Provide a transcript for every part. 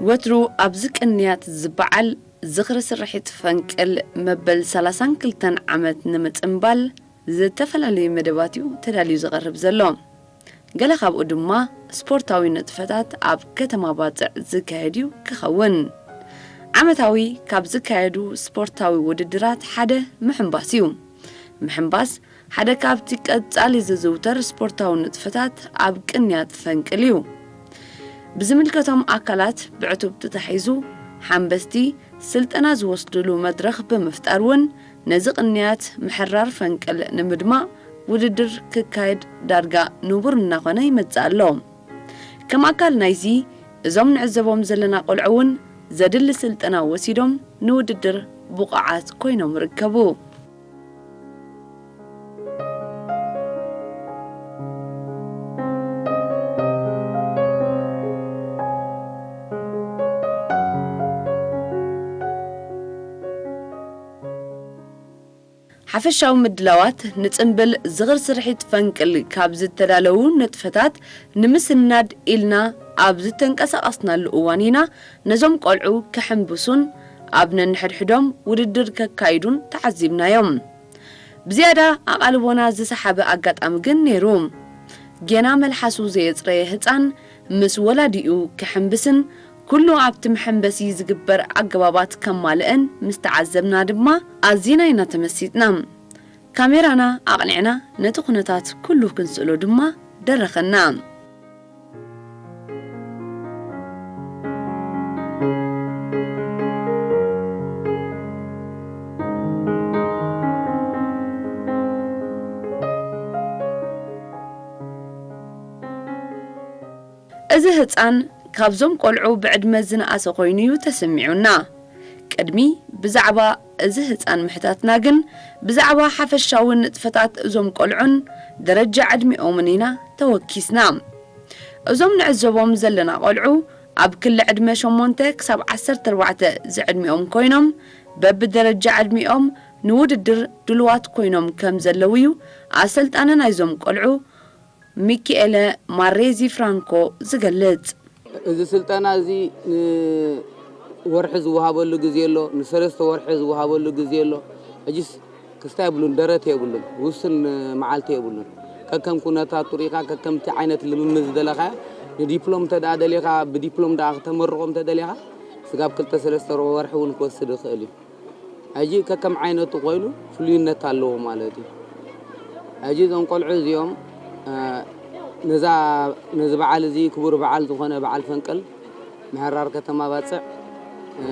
ወትሩ ኣብዚ ቅንያት ዝበዓል ዝኽሪ ስርሒት ፈንቅል መበል ሰላሳን ክልተን ዓመት ንምጽንባል ዝተፈላለዩ መደባት እዩ ተዳልዩ ዝቐርብ ዘሎ። ገለ ካብኡ ድማ ስፖርታዊ ንጥፈታት ኣብ ከተማ ባጽዕ ዝካየድ እዩ ክኸውን። ዓመታዊ ካብ ዝካየዱ ስፖርታዊ ውድድራት ሓደ ምሕንባስ እዩ። ምሕንባስ ሓደ ካብቲ ቀጻሊ ዝዝውተር ስፖርታዊ ንጥፈታት ኣብ ቅንያት ፈንቅል እዩ። ብዝምልከቶም ኣካላት ብዕቱብ ተታሒዙ ሓንበስቲ ስልጠና ዝወስድሉ መድረኽ ብምፍጣር እውን ነዚ ቅንያት ምሕራር ፈንቅል ንምድማቕ ውድድር ክካየድ ዳርጋ ንቡር እናኾነ ይመጽእ ኣሎ። ከም ኣካል ናይዚ እዞም ንዕዘቦም ዘለና ቆልዑ እውን ዘድሊ ስልጠና ወሲዶም ንውድድር ብቑዓት ኮይኖም ይርከቡ። ሓፈሻዊ ምድላዋት ንጽምብል ዝኽሪ ስርሒት ፈንቅል ካብ ዝተዳለዉ ንጥፈታት ንምስናድ ኢልና ኣብ ዝተንቀሳቐስናሉ እዋን ኢና ነዞም ቆልዑ ከሕንብሱን ኣብ ነንሕድሕዶም ውድድር ከካይዱን ተዓዚብናዮም። ብዝያዳ ኣቓልቦና ዝሰሓበ ኣጋጣሚ ግን ነይሩ። ጌና መልሓሱ ዘየጽረየ ህጻን ምስ ወላዲኡ ክሕንብስን ኩሉ ኣብቲ መሐንበሲ ዝግበር ኣገባባት ከማልእን ምስ ተዓዘብና ድማ ኣዚና ኢና ተመሲጥና። ካሜራና ኣቕኒዕና ነቲ ኩነታት ኩሉ ክንስእሎ ድማ ደረኸና። እዚ ህጻን ካብዞም ቆልዑ ብዕድመ ዝነኣሰ ኮይኑ እዩ ተሰሚዑና። ቅድሚ ብዛዕባ እዚ ህጻን ምሕታትና ግን ብዛዕባ ሓፈሻዊ ንጥፈታት እዞም ቆልዑን ደረጃ ዕድሚኦምን ኢና ተወኪስና። እዞም ንዕዘቦም ዘለና ቆልዑ ኣብ ክሊ ዕድመ ሸሞንተ ክሳብ ዓሰርተ ኣርባዕተ ዝዕድሚኦም ኮይኖም በብደረጃ ዕድሚኦም ንውድድር ድልዋት ኮይኖም ከም ዘለዉ እዩ ኣሰልጣኒ ናይዞም ቆልዑ ሚኪኤለ ማሬዚ ፍራንኮ ዝገልጽ። እዚ ስልጠና እዚ ንወርሒ ዝወሃበሉ ግዜ ኣሎ፣ ንሰለስተ ወርሒ ዝወሃበሉ ግዜ ኣሎ። ሕጂስ ክስታይ የብሉን፣ ደረት የብሉን፣ ውስን መዓልቲ የብሉን። ከከም ኩነታቱ ርኢኻ፣ ከከምቲ ዓይነት ልምምድ ዝደለኻዮ፣ ንዲፕሎም እንተ ደኣ ደሊኻ፣ ብዲፕሎም ደኣ ክተመርቖም እንተ ደሊኻ፣ ስጋብ ክልተ ሰለስተ ወርሒ እውን ክወስድ ይኽእል እዩ። ሕጂ ከከም ዓይነቱ ኮይኑ ፍሉይነት ኣለዎ ማለት እዩ። ሕጂ እዞም ቆልዑ እዚኦም፣ እ፣ ነዛ፣ ነዚ በዓል እዚ ክቡር በዓል ዝኾነ በዓል ፈንቅል ምሕራር ከተማ ባጽዕ፣ እ፣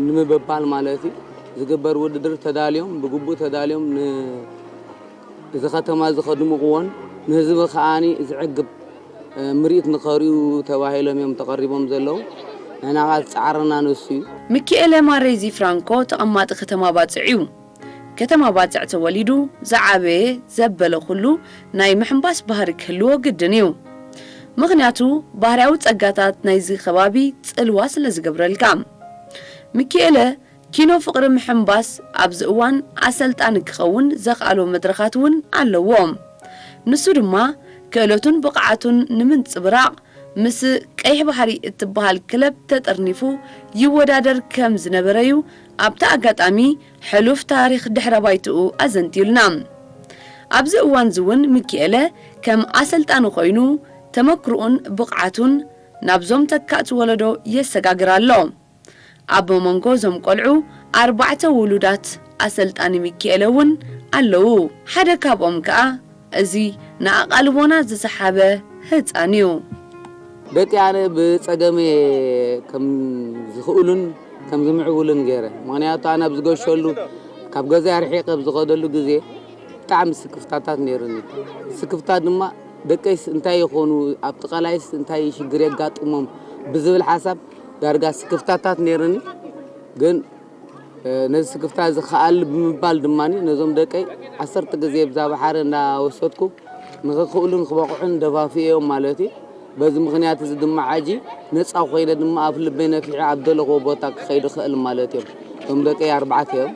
ንምብባል ማለት እዩ ዝግበር ውድድር ተዳልዮም፣ ብግቡእ ተዳልዮም ን-፣ እዚ ከተማ እዚ ከድምቕዎን ንህዝቢ ከኣኒ ዝዕግብ፣ እ፣ ምርኢት ንኸርእዩ ተባሂሎም እዮም ተቐሪቦም ዘለዉ። ንሕና ኸኣ ዝጸዓረና ንሱ እዩ። ሚኪኤለ ማሬዚ ፍራንኮ ተቐማጢ ከተማ ባጽዕ እዩ። ከተማ ባጽዕ ተወሊዱ ዝዓበየ ዘበለ ኩሉ ናይ ምሕንባስ ባህሪ ክህልዎ ግድን እዩ። ምኽንያቱ ባህርያዊ ጸጋታት ናይዚ ከባቢ ጽልዋ ስለ ዝገብረልካ። ሚኪኤለ ኪኖ ፍቕሪ ምሕንባስ ኣብዚ እዋን ኣሰልጣኒ ክኸውን ዘኽኣሎ መድረኻት እውን ኣለዎ። ንሱ ድማ ክእለቱን ብቕዓቱን ንምንጽብራቕ ምስ ቀይሕ ባሕሪ እትበሃል ክለብ ተጠርኒፉ ይወዳደር ከም ዝነበረ'ዩ ኣብቲ ኣጋጣሚ ሕሉፍ ታሪኽ ድሕረ ባይትኡ ኣዘንትዩልና። ኣብዚ እዋንዚ እውን ሚኪኤለ ከም ኣሰልጣኒ ኮይኑ ተመክሮኡን ብቕዓቱን ናብዞም ተካእቲ ወለዶ የሰጋግር ኣሎ። ኣብ መንጎ እዞም ቆልዑ ኣርባዕተ ውሉዳት ኣሰልጣኒ ሚኪኤለ እውን ኣለዉ። ሓደ ካብኦም ከኣ እዚ ንኣቓልቦና ዝሰሓበ ህጻን እዩ። ደቂ ኣነ ብጸገመ ከም ዝኽእሉን ከም ዝምዕብሉን ገይረ። ምኽንያቱ ኣነ ኣብ ዝገሸሉ ካብ ገዛይ ኣርሒቐ ኣብ ዝኸደሉ ግዜ ብጣዕሚ ስክፍታታት ነይሩኒ። ስክፍታ ድማ ደቀይስ እንታይ ይኾኑ፣ ኣብ ጥቓላይስ እንታይ ሽግር የጋጥሞም ብዝብል ሓሳብ ዳርጋ ስክፍታታት ነይሩኒ። ግን፣ እ፣ ነዚ ስክፍታ እዚ ክኣሊ ብምባል ድማ ነዞም ደቀይ ዓሰርተ ግዜ ብዛ ባሕሪ እንዳወሰድኩ ንኽኽእሉን ክበቕዑን ደፋፊኤዮም ማለት እዩ። በዚ ምኽንያት እዚ ድማ ሕጂ ነጻ ኮይነ ድማ ኣብ ልበይ ነፊዐ ኣብ ደለኽዎ ቦታ ክኸይድ እኽእል ማለት እዮም። እቶም ደቀይ ኣርባዕተ እዮም።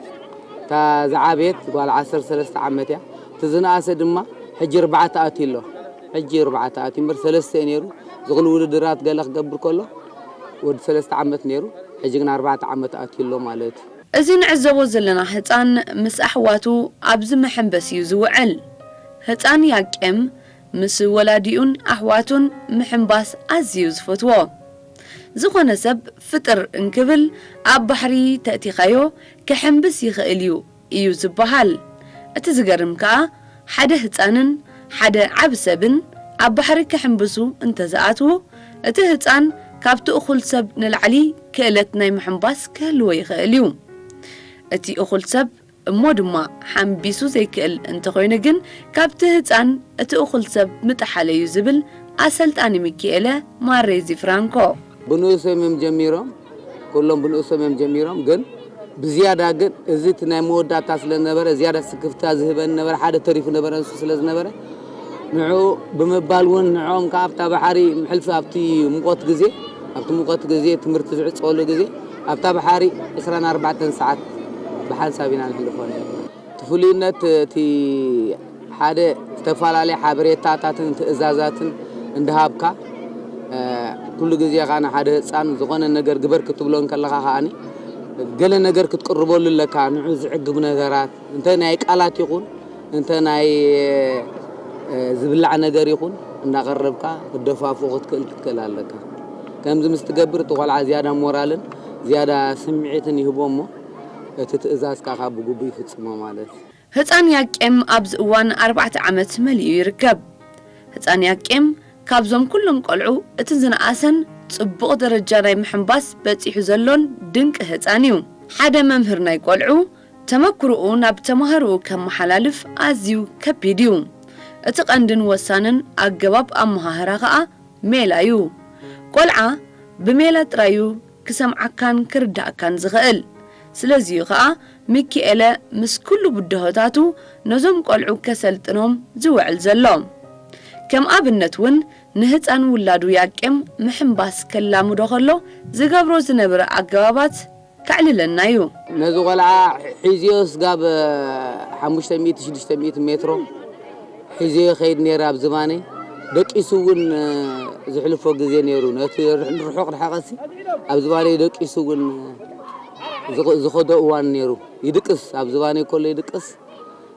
እታ ዝዓበየት ጓል ዓሰርተ ሰለስተ ዓመት እያ። እቲ ዝነኣሰ ድማ ሕጂ ኣርባዕተ ኣትዩ ኣሎ። ሕጂ ኣርባዕተ ኣትዩ እምበር ሰለስተ እዩ ነይሩ። እዚ ኩሉ ውድድራት ገለ ክገብር ከሎ ወዲ ሰለስተ ዓመት ነይሩ፣ ሕጂ ግን ኣርባዕተ ዓመት ኣትዩ ኣሎ ማለት እዩ። እዚ ንዕዘቦ ዘለና ህጻን ምስ ኣሕዋቱ ኣብዚ መሐንበስ እዩ ዝውዕል። ህጻን ያቄም ምስ ወላዲኡን ኣሕዋቱን ምሕንባስ ኣዝዩ ዝፈትዎ። ዝኾነ ሰብ ፍጥር እንክብል ኣብ ባሕሪ ተእቲኻዮ ክሕንብስ ይኽእል እዩ እዩ ዝበሃል። እቲ ዝገርም ከኣ ሓደ ህጻንን ሓደ ዓቢ ሰብን ኣብ ባሕሪ ክሕንብሱ እንተዝኣትዉ እቲ ህጻን ካብቲ እኹል ሰብ ንላዕሊ ክእለት ናይ ምሕንባስ ክህልዎ ይኽእል እዩ። እቲ እኹል ሰብ እሞ ድማ ሓንቢሱ ዘይክእል እንተኾይኑ ግን ካብቲ ህጻን እቲ እኹል ሰብ ምጥሓለ እዩ ዝብል ኣሰልጣኒ ሚኪኤለ ማሬዚ ፍራንኮ። ብንኡሶም እዮም ጀሚሮም፣ ኩሎም ብንኡሶም እዮም ጀሚሮም። ግን ብዝያዳ ግን እዚ እቲ ናይ መወዳእታ ስለ ዝነበረ ዝያዳ ስክፍታ ዝህበኒ ነበረ። ሓደ ተሪፉ ነበረ፣ ንሱ ስለ ዝነበረ ንዕኡ ብምባል እውን ንዕኦም ከዓ ኣብታ ባሕሪ ምሕልፊ ኣብቲ ሙቐት ግዜ ኣብቲ ሙቐት ግዜ ትምህርቲ ዝዕፀወሉ ግዜ ኣብታ ባሕሪ ዕስራን ኣርባዕተን ሰዓት ብሓንሳብ ኢና ንሕልፎ ነርና። እቲ ፍሉይነት እቲ ሓደ ዝተፈላለየ ሓበሬታታትን ትእዛዛትን እንዳሃብካ ኩሉ ግዜ ከዓ ንሓደ ህፃን ዝኾነ ነገር ግበር ክትብሎ እንከለኻ ከዓኒ ገለ ነገር ክትቅርበሉ ኣለካ። ንዑ ዝዕግብ ነገራት እንተ ናይ ቃላት ይኹን እንተ ናይ ዝብላዕ ነገር ይኹን እንዳቐረብካ ክትደፋፍኦ ክትክእል ክትክእል ኣለካ። ከምዚ ምስ ትገብር እቲ ቆልዓ ዝያዳ ሞራልን ዝያዳ ስምዒትን ይህቦ እሞ እቲ ትእዛዝ ከዓ ካብ ብግቡእ ይፍፅሞ ማለት እዩ። ህጻን ያቄም ኣብዚ እዋን ኣርባዕተ ዓመት መሊኡ ይርከብ። ህጻን ያቄም ካብዞም ኩሎም ቆልዑ እቲ ዝነኣሰን ጽቡቕ ደረጃ ናይ ምሕንባስ በጺሑ ዘሎን ድንቂ ህጻን እዩ። ሓደ መምህር ናይ ቆልዑ ተመክሮኡ ናብ ተማሃሮኡ ከመሓላልፍ ኣዝዩ ከቢድ እዩ። እቲ ቀንድን ወሳንን ኣገባብ ኣመሃህራ ከኣ ሜላ እዩ። ቆልዓ ብሜላ ጥራይ እዩ ክሰምዓካን ክርዳእካን ዝኽእል። ስለዚ እዩ ከኣ ሚኪኤለ ምስ ኩሉ ብድሆታቱ ነዞም ቆልዑ ከሰልጥኖም ዝውዕል ዘሎ። ከም ኣብነት እውን ንህፃን ውላዱ ያቄም ምሕንባስ ከላምዶ ከሎ ዝገብሮ ዝነበረ ኣገባባት ከዕልለና እዩ። ነዚ ቆልዓ ሒዝዮ ስጋብ ሓሙሽተ ሚእቲ ሽዱሽተ ሚእቲ ሜትሮ ሒዝዮ ይኸይድ ነይረ ኣብ ዝባነይ። ደቂሱ እውን ዝሕልፎ ግዜ ነይሩ። ነቲ ርሕ- ርሑቕ ርሕቐትሲ ኣብ ዝባነይ ደቂሱ እውን ዝኸ- ዝኸዶ እዋን ነይሩ። ይድቅስ፣ ኣብ ዝባነይ ከሎ ይድቅስ።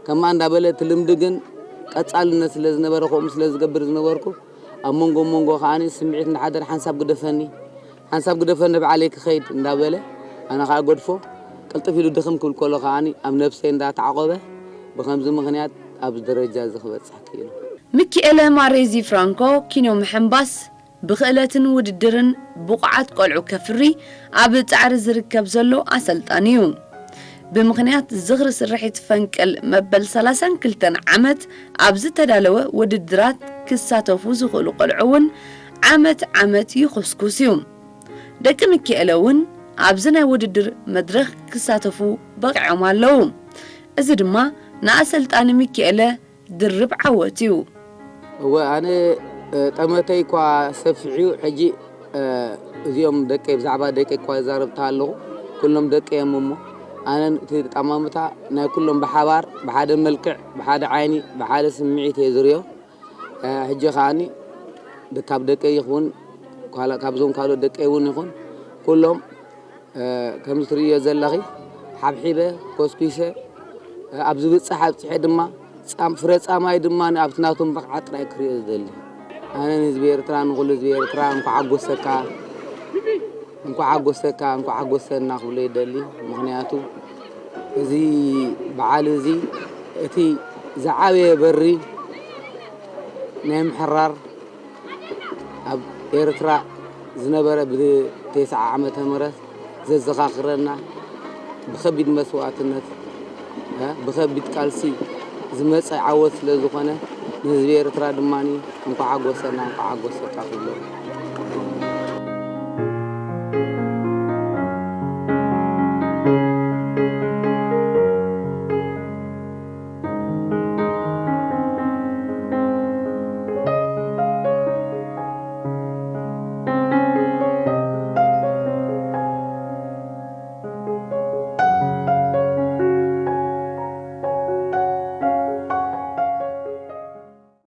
ከምኣ እንዳበለ እቲ ልምዲ ግን ቀጻልነት ስለ ዝነበረ፣ ከምኡ ስለ ዝገብር ዝነበርኩ ኣብ መንጎ መንጎ ከዓኒ ስምዒት እንዳሓደረ ሓንሳብ ግደፈኒ፣ ሓንሳብ ግደፈኒ ባዕለይ ክኸይድ እንዳበለ ኣነ ከዓ ገድፎ ቅልጥፍ ኢሉ ድኽም ክብል ከሎ ከዓኒ ኣብ ነብሰይ እንዳተዓቆበ ብኸምዚ ምኽንያት ኣብዚ ደረጃ እዚ ክበጽሕ ክኢሉ። ሚኪኤለ ማሬዚ ፍራንኮ ኪኖ ምሕንባስ ብኽእለትን ውድድርን ብቑዓት ቆልዑ ከፍሪ ኣብ ጻዕሪ ዝርከብ ዘሎ ኣሰልጣኒ እዩ። ብምኽንያት ዝኽሪ ስርሒት ፈንቅል መበል ሰላሳን ክልተን ዓመት ኣብ ዝተዳለወ ውድድራት ክሳተፉ ዝኽእሉ ቆልዑ እውን ዓመት ዓመት ይኹስኩስ እዩ። ደቂ ሚኪኤለ እውን ኣብዚ ናይ ውድድር መድረኽ ክሳተፉ በቒዖም ኣለዉ። እዚ ድማ ንኣሰልጣኒ ሚኪኤለ ድርብ ዓወት እዩ። እወ፣ ኣነ ጠመተይ እኳ ሰፊሕ እዩ። ሕጂ እዚኦም ደቀይ፣ ብዛዕባ ደቀይ እኳ ይዛረብ ኣለኹ፣ ኩሎም ደቀይ እዮም እሞ ኣነ እቲ ጠማምታ ናይ ኩሎም ብሓባር ብሓደ መልክዕ ብሓደ ዓይኒ ብሓደ ስምዒት እየ ዝሪኦ። ሕጂ ከዓኒ ካብ ደቀይ ይኹን ካብዞም ካልኦት ደቀይ እውን ይኹን ኩሎም ከም ትርእዮ ዘለኺ ሓብሒበ ኮስኩሰ ኣብ ዝብጻሕ ኣብጺሐ ድማ ፍረ ጻማይ ድማ ኣብቲ ናቶም ብቕዓት ጥራይ ክርእዮ ዝደሊ። ኣነ ንህዝቢ ኤርትራ ንኹሉ ህዝቢ ኤርትራ እንኳዕ ሓጎሰካ እንኳዕ ሓጎሰካ እንኳዕ ሓጎሰና ክብሎ ይደሊ። ምኽንያቱ እዚ በዓል እዚ እቲ ዝዓበየ በሪ ናይ ምሕራር ኣብ ኤርትራ ዝነበረ ብተስዓ ዓመተ ምህረት ዘዘኻኽረና ብኸቢድ መስዋእትነት ብኸቢድ ቃልሲ ዝመፀ ዓወት ስለ ዝኾነ ንህዝቢ ኤርትራ ድማ እንኳዕ ሓጎሰና እንኳዕ ሓጎሰካ ክብሎ።